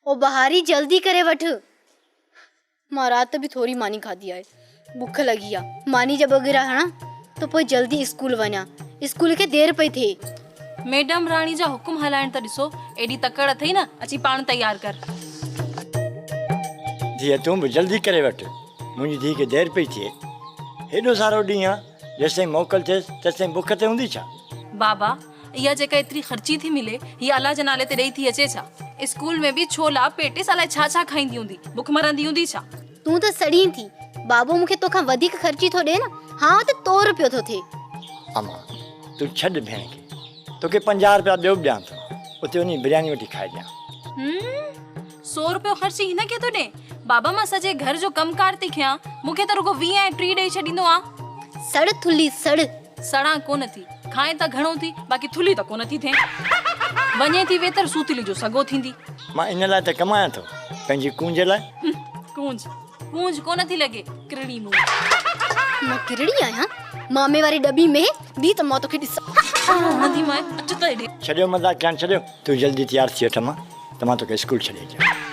او بهاري جلدي ڪري وٺ. مان رات به ٿوري ماني کاڌي آهي. بک لڳي آ. ماني جا ٻه گرا هڻان ته پوء جلدي اسڪول وڃان. اسڪول کي دير پئي ٿئي. ميڊم راڻي جا حڪم هلائڻ ته ڏسو. ايڏي تڪڙ اٿئي نه، اچي پاڻ تيار ڪر. ڌيء تون به جلدي ڪري وٺ. منهنجي ڌيء کي دير پئي ٿئي. هيڏو سارو ڏينهن آ، جيستائين موڪل ٿئيس تيستائين بک تي هوندي ڇا؟ بابا، اها جيڪا ايتري خرچي ٿي ملي، هيء الله جي نالي تي ڏئي ٿي اچي ڇا؟ اسڪول ۾ به ڇولا، پيٽيس الائي ڇا ڇا کائيندي هوندي، بک مرندي هوندي ڇا؟ تون ته سڙين ٿي. بابو مون کي توکان وڌيڪ خرچي ٿو ڏئي نه، هانء ته تور پيو ٿو ٿئي. امان، تون ڇڏ ڀيڻ کي. توکي 50 رپيا ٻيو به ڏيان ٿو، اتي وڃي برياني وٺي کائجان. هم، سو رپيو خرچي هن کي ٿو ڏئين؟ بابا مان سڄي گهر جو ڪم ڪار ٿي کيان، مون کي ته رڳو 20 ۽ 30 ڏئي ڇڏيندو آن. سڙ ٿلهي سڙ. سڙان ڪونه ٿي. کائين ته گهڻو ٿي، باقي ٿلهي ته ڪونه ٿي ٿئين. وڃي ٿي ويتر سوتلي جو سڳو ٿيندي. مان ان لاء ته ڪمايان ٿو، پنهنجي ڪونج لاء. ڪونج، ڪونج ڪونه ٿي لڳي، ڪرڙي مون. مان ڪرڙي آهيان؟ مامي واري ڏٻي ۾ بيهه ته مان توکي ڏسان. هڻندي مانء، اچ ته هيڏي. ڇڏيو مذاق ڪرڻ ڇڏيو، تون جلدي تيار ٿي وٺ امان، ته مان توکي اسڪول ڇڏي اچان.